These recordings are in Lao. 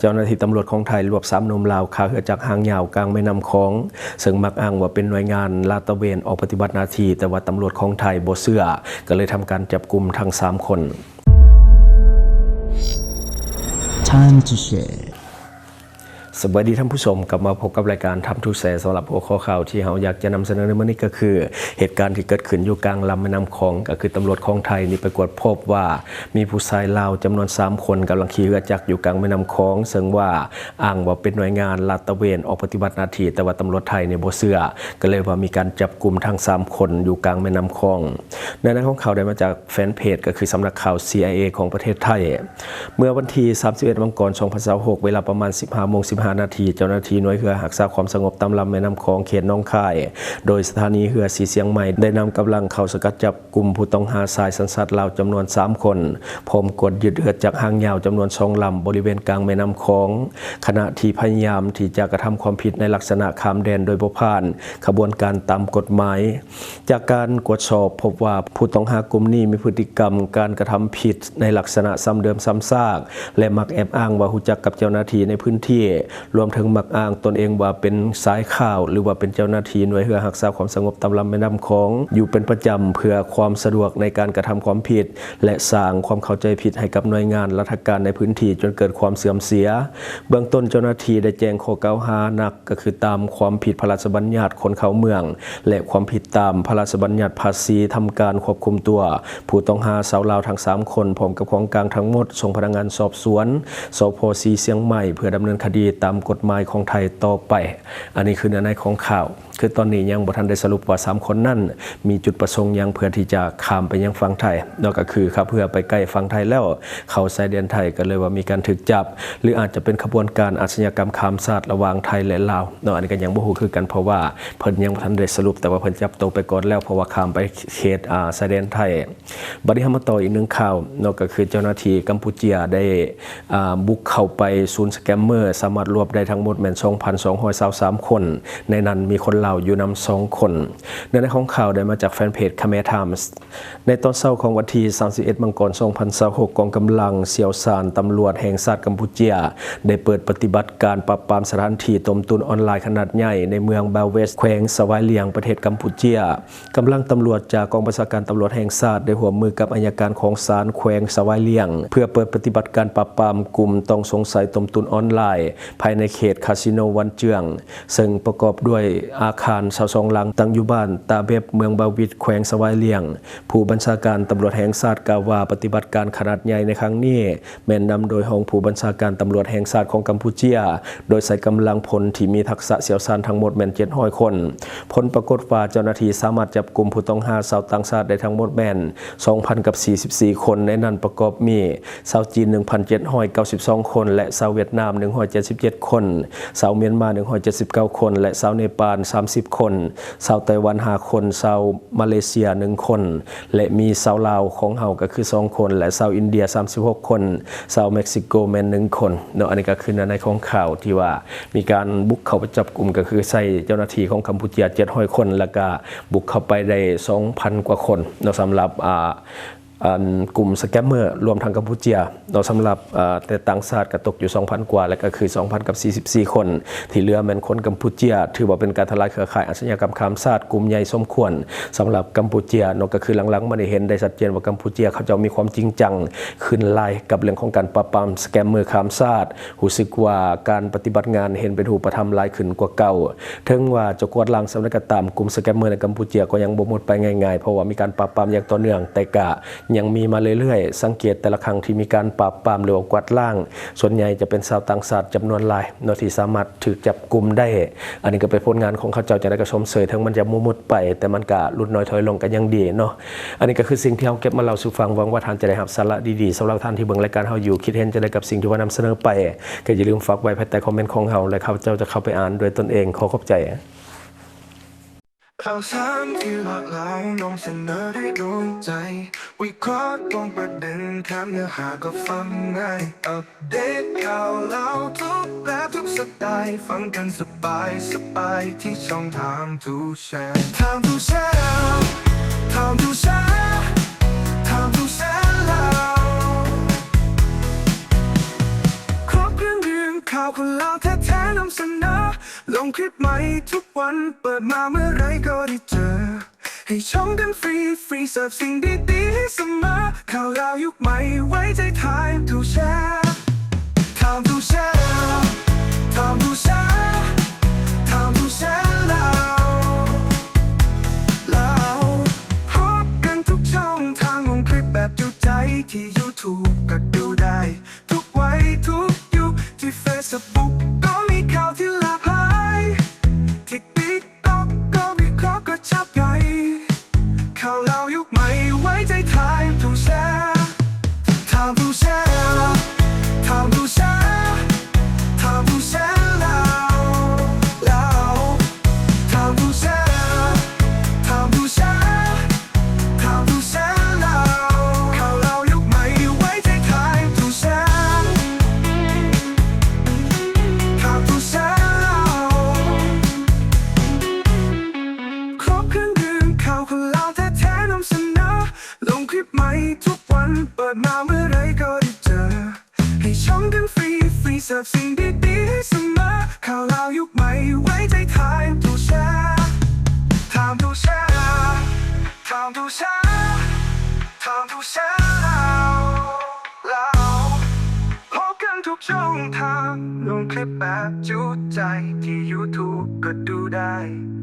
ເຈົ້າໜ້າທີ່ຕຳຫຼວດຂອງໄທລວບສາມໜຸ່ມລາວຄ້າເຮືອຈັກຫາງຍາວກາງແມ່ນ້ຳຂອງ, ເຊິ່ງມັກອ້າງວ່າເປັນໜ່ວຍງານລາດຕະເວນອອກປະຕິບັດໜ້າທີ່, ແຕ່ວ່າຕຳຫຼວດຂອງໄທບໍ່ເຊື່ອ, ກໍເລີຍທຳການຈັບກຸມທັງສາມຄົນ. Time to Share. ສະບາຍດີທ່ານຜູ້ຊົມ, ກັບມາພົບກັບລາຍການ Time to Share ສຳລັບຫົວຂໍ້ຂ່າວທີ່ເຮົາຢາກຈະນຳສະເໜີໃນມື້ນີ້ ກໍຄືເຫດການທີ່ເກີດຂຶ້ນຢູ່ກາງລຳແມ່ນ້ຳຂອງ, ກໍຄືຕຳຫຼວດຂອງໄທນີ້ໄປກວດພົບວ່າ ມີຜູ້ຊາຍລາວຈຳນວນສາມຄົນກຳລັງຂີ່ເຮືອຈັກຢູ່ກາງແມ່ນ້ຳຂອງ, ເຊິ່ງວ່າອ້າງວ່າເປັນໜ່ວຍງານລາດຕະເວນອອກປະຕິບັດໜ້າທີ່, ແຕ່ວ່າຕຳຫຼວດໄທນີ້ບໍ່ເຊື່ອ, ກໍເລີຍວ່າມີການຈັບກຸມທັງສາມຄົນຢູ່ກາງແມ່ນ້ຳຂອງ. ເນື້ອໃນຂອງຂ່າວໄດ້ມາຈາກແຟນເພຈ ກໍຄືສຳນັກຂ່າວ ຊີໄອເອ ຂອງປະເທດໄທ. ເມື່ອວັນທີສາມສິບເອັດ ມັງກອນ ສອງພັນຊາວຫົກ ເວລາປະມານ ສິບຫ້າໂມງ ສິບຫ້ານາທີ, ເຈົ້າໜ້າທີ່ໜ່ວຍເຮືອຮັກສາຄວາມສະຫງົບຕາມລຳແມ່ນ້ຳຂອງເຂດໜອງຄາຍ ໂດຍສະຖານີເຮືອສີຊຽງໃໝ່ ໄດ້ນຳກຳລັງເຂົ້າສະກັດຈັບ ກຸ່ມຜູ້ຕ້ອງຫາຊາຍສັນຊາດລາວຈຳນວນສາມຄົນ, ພ້ອມກວດຍຶດເຮືອຈັກຫາງຍາວຈຳນວນສອງລຳບໍລິເວນກາງແມ່ນ້ຳຂອງ, ຂະນະທີ່ພະຍາຍາມທີ່ຈະກະທຳຄວາມຜິດໃນລັກສະນະຂ້າມແດນໂດຍບໍ່ຜ່ານຂະບວນການຕາມກົດໝາຍ. ຈາກການກວດສອບພົບວ່າ ຜູ້ຕ້ອງຫາກຸ່ມນີ້ມີພຶດຕິກຳການກະທຳຜິດໃນລັກສະນະຊ້ຳເດີມຊ້ຳຊາກ ແລະ ມັກແອບອ້າງວ່າຮູ້ຈັກກັບເຈົ້າໜ້າທີ່ໃນພື້ນທີ່, ລວມເຖິງມັກອ້າງຕົນເອງວ່າເປັນຊາຍຂ່າວ ຫຼືວ່າເປັນເຈົ້າໜ້າທີ່ໜ່ວຍເຮືອຮັກສາຄວາມສະຫງົບຕາມລຳແມ່ນ້ຳຂອງຢູ່ເປັນປະຈຳ ເພື່ອຄວາມສະດວກໃນການກະທຳຄວາມຜິດ ແລະ ສ້າງຄວາມເຂົ້າໃຈຜິດໃຫ້ກັບໜ່ວຍງານລັດຖະການໃນພື້ນທີ່ ຈົນເກີດຄວາມເສື່ອມເສຍ. ເບື້ອງຕົ້ນເຈົ້າໜ້າທີ່ໄດ້ແຈ້ງຂໍ້ກ່າວຫາໜັກ ກໍຄືຕາມຄວາມຜິດພະລາຊະບັນຍັດຄົນເຂົ້າເມືອງ ແລະ ຄວາມຜິດຕາມພະລາຊະບັນຍັດພາສີທຳການຄວບຄຸມຕົວ ຜູ້ຕ້ອງຫາຊາວລາວທັງສາມຄົນ ພ້ອມກັບຂອງກາງທັງໝົດ ສົ່ງພະນັກງານສອບສວນ ສພ ສີຊຽງໃໝ່ ເພື່ອດຳເນີນຄະດີຕາມກົດໝາຍຂອງໄທຕໍ່ໄປ. ອັນນີ້ຄືເນື້ອໃນຂອງຂ່າວ. ຄືຕອນນີ້ຍັງບໍ່ທັນໄດ້ສະຫຼຸບວ່າສາມຄົນນັ້ນມີຈຸດປະສົງຫຍັງເພື່ອທີ່ຈະຂ້າມໄປຍັງຝັ່ງໄທເນາະ, ກໍຄືຂັບເຮືອໄປໃກ້ຝັ່ງໄທແລ້ວ ເຂົ້າຊາຍແດນໄທ ກໍເລີຍວ່າມີການຖືກຈັບ ຫຼື ອາດຈະເປັນຂະບວນການອາຊະຍາກຳຂ້າມຊາດລະຫວ່າງໄທ ແລະ ລາວເນາະ, ອັນນີ້ກໍຍັງບໍ່ຮູ້ຄືກັນ ເພາະວ່າເພິ່ນຍັງບໍ່ທັນໄດ້ສະຫຼຸບ, ແຕ່ວ່າເພິ່ນຈັບໂຕໄປກ່ອນແລ້ວ ເພາະວ່າຂ້າມໄປເຂດ ອາ ຊາຍແດນໄທ. ບັດນີ້ເຮົາມາຕໍ່ອີກໜຶ່ງຂ່າວເນາະ, ກໍຄືເຈົ້າໜ້າທີ່ກຳປູເຈຍໄດ້ ອາ ບຸກເຂົ້າໄປສູນສະແກມເມີ ສາມາດລວບໄດ້ທັງໝົດແມ່ນ ສອງພັນສອງຮ້ອຍຊາວສາມຄົນ, ໃນນັ້ນມີຄົນລາວຢູ່ນຳສອງຄົນ. ເນື້ອໃນຂອງຂ່າວໄດ້ມາຈາກແຟນເພຈ Khmer Times. ໃນຕອນເຊົ້າຂອງວັນທີສາມສິບເອັດ ມັງກອນ ສອງພັນຊາວຫົກ ກອງກຳລັງຊ່ຽວຊານຕຳຫຼວດແຫ່ງຊາດກຳປູເຈຍ ໄດ້ເປີດປະຕິບັດການປາບປາມສະຖານທີ່ຕົ້ມຕຸນອອນລາຍຂະໜາດໃຫຍ່ໃນເມືອງ Ba West ແຂວງສະຫວາຍລ້ຽງ ປະເທດກຳປູເຈຍ. ກຳລັງຕຳຫຼວດຈາກກອງບັນຊາການຕຳຫຼວດແຫ່ງຊາດ ໄດ້ຮ່ວມມືກັບອັຍການຂອງສານແຂວງສະຫວາຍລ້ຽງ ເພື່ອເປີດປະຕິບັດການປາບປາມກຸ່ມຕ້ອງສົງໄສຕົ້ມຕຸນອອນລາຍ ພາຍໃນເຂດຄາສິໂນວັນເຈືອງ ເຊິ່ງປະກອບດ້ວຍອາຄານຊາວສອງຫຼັງ ຕັ້ງຢູ່ບ້ານຕາເບັບ ເມືອງບາວິດ ແຂວງສະຫວາຍລ້ຽງ. ຜູ້ບັນຊາການຕຳຫຼວດແຫ່ງຊາດກ່າວວ່າ ປະຕິບັດການຂະໜາດໃຫຍ່ໃນຄັ້ງນີ້ ແມ່ນນຳໂດຍຮອງຜູ້ບັນຊາການຕຳຫຼວດແຫ່ງຊາດຂອງກຳປູເຈຍ ໂດຍໃຊ້ກຳລັງພົນທີ່ມີທັກສະຊ່ຽວຊານທັງໝົດແມ່ນເຈັດຮ້ອຍຄົນ. ຜົນປາກົດວ່າເຈົ້າໜ້າທີ່ສາມາດຈັບກຸມຜູ້ຕ້ອງຫາຊາວຕ່າງຊາດໄດ້ທັງໝົດແມ່ນສອງພັນກັບສີ່ສິບສີ່ຄົນ, ໃນນັ້ນປະກອບມີຊາວຈີນໜຶ່ງພັນເຈັດຮ້ອຍເກົ້າສິບສອງຄົນ ແລະ ຊາວຫວຽດນາມໜຶ່ງຮ້ອຍເຈັດສິບເຈັດຄົນ, ຊາວມຽນມາໜຶ່ງຮ້ອຍເຈັດສິບເກົ້າຄົນ ແລະ ຊາວເນປານສາມສິບຄົນ, ຊາວໄຕ້ຫວັນຫ້າຄົນ, ຊາວມາເລເຊຍໜຶ່ງຄົນ ແລະ ມີຊາວລາວຂອງເຮົາກໍຄືສອງຄົນ ແລະ ຊາວອິນເດຍສາມສິບຫົກຄົນ, ຊາວເມັກຊິໂກແມ່ນໜຶ່ງຄົນເນາະ. ອັນນີ້ກໍຄືເນື້ອໃນຂອງຂ່າວທີ່ວ່າມີການບຸກເຂົ້າໄປຈັບກຸມ ກໍຄືໃຊ້ເຈົ້າໜ້າທີ່ຂອງກຳປູເຈຍເຈັດຮ້ອຍຄົນ ແລ້ວກະບຸກເຂົ້າໄປໄດ້ສອງພັນກວ່າຄົນເນາະ. ສຳລັບ ອ່າ ອັນ ກຸ່ມສະແກມເມີ ລວມທັງກຳປູເຈຍເນາະ, ສຳລັບ ເອີ ແຕ່ຕ່າງຊາດກໍຕົກຢູ່ສອງພັນກວ່າ ແລະ ກໍຄືສອງພັນກັບສີ່ສິບສີ່ຄົນ, ທີ່ເຫຼືອແມ່ນຄົນກຳປູເຈຍ. ຖືວ່າເປັນການທະລາຍເຄືອຂ່າຍອາຊະຍາກຳຂ້າມຊາດກຸ່ມໃຫຍ່ສົມຄວນສຳລັບກຳປູເຈຍເນາະ, ກໍຄືຫຼັງໆມານີ້ເຫັນໄດ້ຊັດເຈນວ່າກຳປູເຈຍເຂົາເຈົ້າມີຄວາມຈິງຈັງຂຶ້ນຫຼາຍກັບເລື່ອງຂອງການປາບປາມສະແກມເມີຂ້າມຊາດ. ຮູ້ສຶກວ່າການປະຕິບັດງານເຫັນເປັນຮູບປະທຳຫຼາຍຂຶ້ນກວ່າເກົ່າ. ເຖິງວ່າຈະກວາດລ້າງສ່ຳໃດກໍຕາມ, ກຸ່ມສະແກມເມີໃນກຳປູເຈຍກໍຍັງບໍ່ໝົດໄປງ່າຍໆ, ເພາະວ່າມີການປາບປາມຢ່າງຕໍ່ເນື່ອງ, ແຕ່ກະຍັງມີມາເລື້ອຍໆ. ສັງເກດແຕ່ລະຄັ້ງທີ່ມີການປາບປາມ ຫຼືວ່າກວາດລ້າງ, ສ່ວນໃຫຍ່ຈະເປັນຊາວຕ່າງຊາດຈຳນວນຫຼາຍເນາະ ທີ່ສາມາດຖືກຈັບກຸມໄດ້. ອັນນີ້ກໍເປັນຜົນງານຂອງເຂົາເຈົ້າ, ຈັ່ງໃດກໍຊົມເຊີຍ, ເຖິງມັນຈະບໍ່ໝົດໄປ, ແຕ່ມັນກະຫຼຸດນ້ອຍຖອຍລົງກໍຍັງດີເນາະ. ອັນນີ້ກໍຄືສິ່ງທີ່ເຮົາເກັບມາເລົ່າສູ່ຟັງ, ຫວັງວ່າທ່ານຈະໄດ້ຮັບສາລະດີໆ. ສຳລັບທ່ານທີ່ເບິ່ງລາຍການເຮົາຢູ່, ຄິດເຫັນຈັ່ງໃດກັບສິ່ງທີ່ວ່ານຳສະເໜີໄປ, ກໍຢ່າລືມຝາກໄວ້ພາຍໃຕ້ຄອມເມັນຂອງເຮົາ ແລະ ຂ້າພະເຈົ້າຈະເຂົ້າໄປອ່ານດ້ວຍຕົນເອງ. ຂໍຂອບໃຈ. ຂ່າວສານທີ່ຫຼາກຫຼາຍນຳສະເໜີດ້ວຍດວງໃຈ, ວິເຄາະຕຣົງປະເດັນ, ແຖມເນື້ອຫາກໍຟັງງ່າຍ, ອັບເດດຂ່າວລາວທຸກແບບທຸກສະໄຕ, ຟັງກັນສະບາຍໆ ທີ່ຊ່ອງ Time to Share Time to Share Time to Share Time to Share ລາວ ຄອບເຄື່ອງເລື່ອງ คนลาวแท้ๆนำเสนอ ลงคลิปใหม่ทุกวัน เปิดมาเมื่อไหร่ก็ได้เจอ ให้ชมกันฟรีๆ เสิร์ฟสิ่งดีๆให้เสมอ ข่าวลาวยุคใหม่ ไว้ใจ Time to Share Time to Share Time to Share Time to Share ลาว ลาว พบกันทุกช่องทาง ลงคลิปแบบจุใจ ที่ YouTube ก็ดูได้ ทุกวัยทุกยุค ที่ Facebook ก็มีข่าวที่หลากหลาย ที่ TikTok ก็วิเคราะห์กระชับไกล ข่าวลาวยุคใหม่ ไว้ใจ Time to Share Time to Share Time to Share Time to Share ลาว ลาว Time to Share Time to Share Time to Share ลาว ข่าวลาวยุคใหม่ ไว้ใจ Time to Share Time to Share ลาว ครบเครื่องดื่ม ข่าวคนลาวแท้ๆนำเสนอ ลงคลิปใหม่ทุกวัน เปิดมาเมื่อไหร่ก็ได้เจอ ให้ชมกันฟรีๆ เสิร์ฟสิ่งดีๆให้เสมอ ข่าวลาวยุคใหม่ ไว้ใจ Time to Share Time to Share Time to Share Time to Share ลาว ลาว พบกันทุกช่องทาง ลงคลิปแบบจุใจ ที่ YouTube ก็ดูได้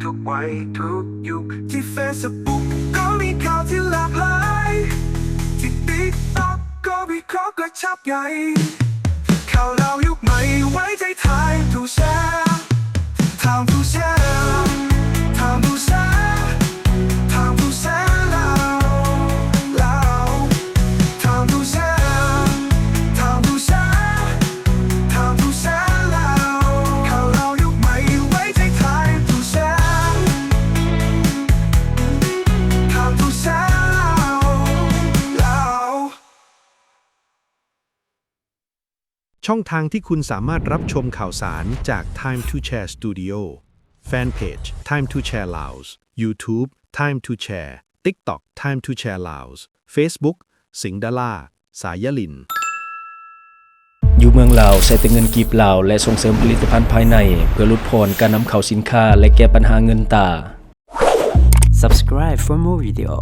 ทุกวัยทุกยุค ที่ Facebook ก็มีข่าวที่หลากหลาย ที่ TikTok ก็วิเคราะห์กระชับไกล ข่าวลาวยุคใหม่ ไว้ใจ Time to Share Time to Share Time to Share Time to Share ลาว ลาว Time to Share Time to Share Time to Share ลาว ข่าวลาวยุคใหม่ ไว้ใจ Time to Share Time to Share ลาว ลาว ช่องทางที่คุณสามารถรับชมข่าวสารจาก Time to Share Studio Fanpage Time to Share Laos YouTube Time to Share TikTok Time to Share Laos Facebook ສິງດາລາ ສາຍຍາລິນ. ຢູ່ເມືອງລາວ ໃຊ້ແຕ່ເງິນກີບລາວ ແລະ ສົ່ງເສີມຜະລິດຕະພັນພາຍໃນ ເພື່ອຫຼຸດຜ່ອນການນຳເຂົ້າສິນຄ້າ ແລະ ແກ້ບັນຫາເງິນຕາ. Subscribe for more video.